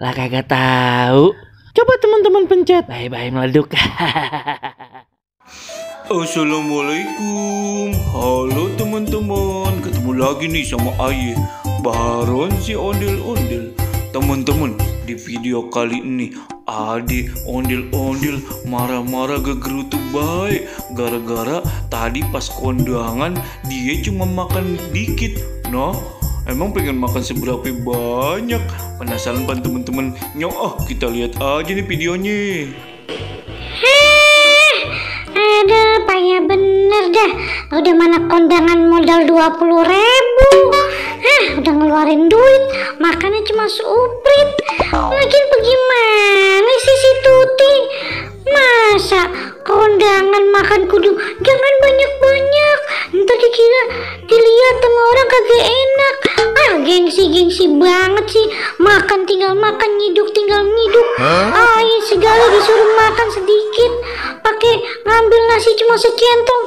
Lah kagak tahu. Coba teman-teman pencet. Bye-bye meleduk. Assalamualaikum. Halo teman-teman. Ketemu lagi nih sama Aye, Baron si ondel-ondel. Teman-teman, di video kali ini Ade ondel-ondel marah-marah gegerutu baik gara-gara tadi pas kondangan dia cuma makan dikit. Nah, emang pengen makan seberapa banyak? Penasaran kan teman-teman? Kita lihat aja nih videonya. Aduh, payah bener dah. Udah mana kondangan modal 20.000. Udah ngeluarin duit, makannya cuma seuprit. Lagian bagaimana sih si Tuti? Masa kondangan makan kudu jangan banyak-banyak, ntar dikira dilihat sama orang kagak enak. Gengsi banget sih. Makan tinggal makan, nyiduk tinggal nyiduk. Segala disuruh makan sedikit, pakai ngambil nasi cuma secentong.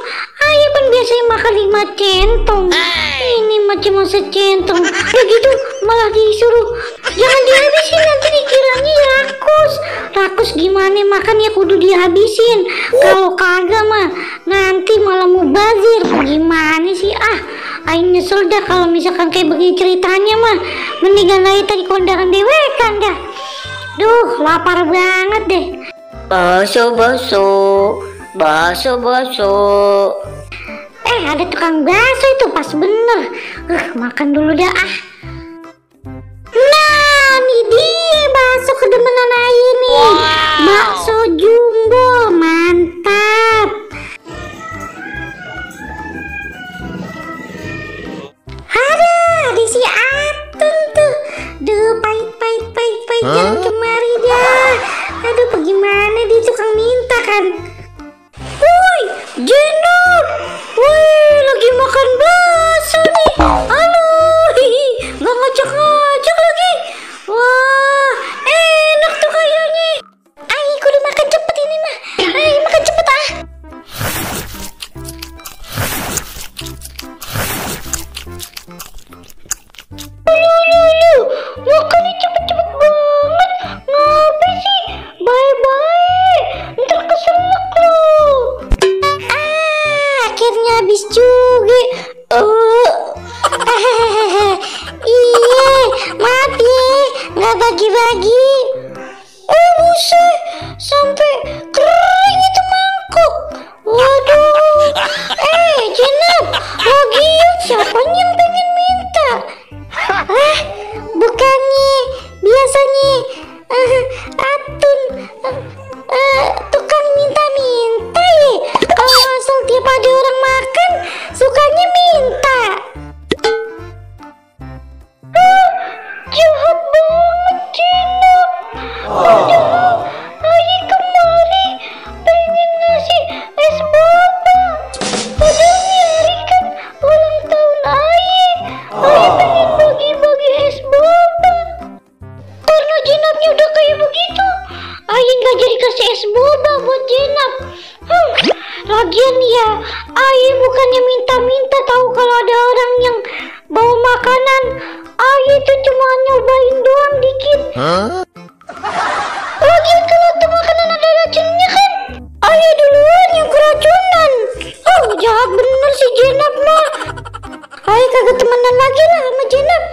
Kan biasanya makan 5 centong. Ini mah cuma secentong. Begitu malah disuruh jangan dihabisin, nanti dikiranya rakus gimana makannya kudu dihabisin. Kalau kagak mah nanti malah mubazir. Gimana sih? Aing nyesel dah kalau misalkan kayak begini ceritanya mah. Mendingan aja tadi kondangan dewekan dah. Duh, lapar banget deh. Baso. Ada tukang bakso itu pas bener. Makan dulu dah. Nah, nih dia bakso kedemenan Ayu nih. Bakso jumbo, mantap. Ada si Atun tuh. Duh, pahit. Jangan kemari dah. Aduh, bagaimana dia tukang minta kan. Woi, Jenop. Woi, lagi makan bakso nih. Halo, gak ngajak lagi. Wah, enak tuh kayaknya. Kudu makan cepet ini mah. Makan cepet Lu, makannya cepet-cepet banget. Ngapa sih? Bye-bye. Ntar keselak lu. Akhirnya habis juga. Iya, maaf ya, nggak bagi-bagi. Buset, sampai kering itu mangkok. Waduh. Jenab, lagian siapa yang pengen minta? Bukannya biasanya Atun tukang minta-minta ya. Kalau asal tiap ada orang makan sukanya minta. Jahat banget Jenab. Aduh, Ayi kemari pengen ngasih es boba. Padahal hari kan ulang tahun Ayi pengen bagi-bagi es boba. Karena Jenabnya udah kayak begitu, Ayi gak jadi kasih es boba buat Jenab. Lagian ya, Ayi bukannya minta-minta tahu kalau ada orang yang bawa makanan. Ayi itu cuma nyobain doang dikit. Lagian kalau tuh makanan ada racunnya kan, Ayi duluan yang keracunan. Jahat bener si Jenab mah. Ayi kagak temenan lagi lah sama Jenab.